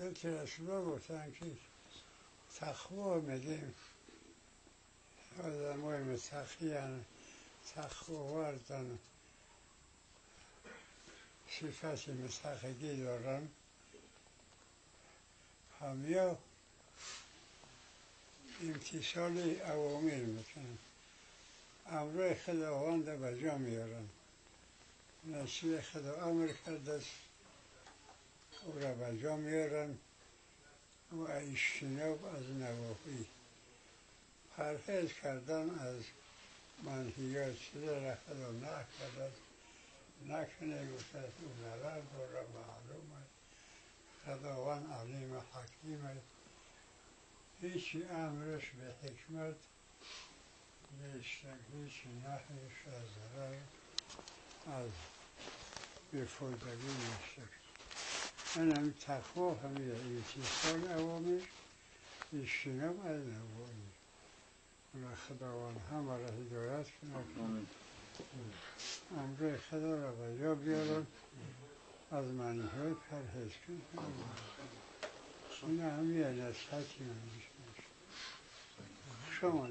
حضرت رسول گفتن که تقوا میدیم آدمای متقی هن، تقوا وردن، صفت متقگی دارن، همیا امتثال اوامر میکنن، امرای خداوند به جا میارن، نصیب خدا امر کرده است او را به جا میارن و اجتناب از نواهی، پرهیز کردن از منهیات، چیزا را خدا نکرده است نکنه، گفته است او ضرر داره، معلوم است خداوند علیم و حکیم است، هیچی امرش به حکمت نیست، هیچی نهیش از ضرر از بیفایدگی نیست. من هم تقوا همیه امتثال اوامر، اجتناب از نواهی. و خداوند همه را هدایت کنه، امر خدا را به جا بیارن، از منهیات پرهیز کنه. این هم یه نصیحتی من میشه. شما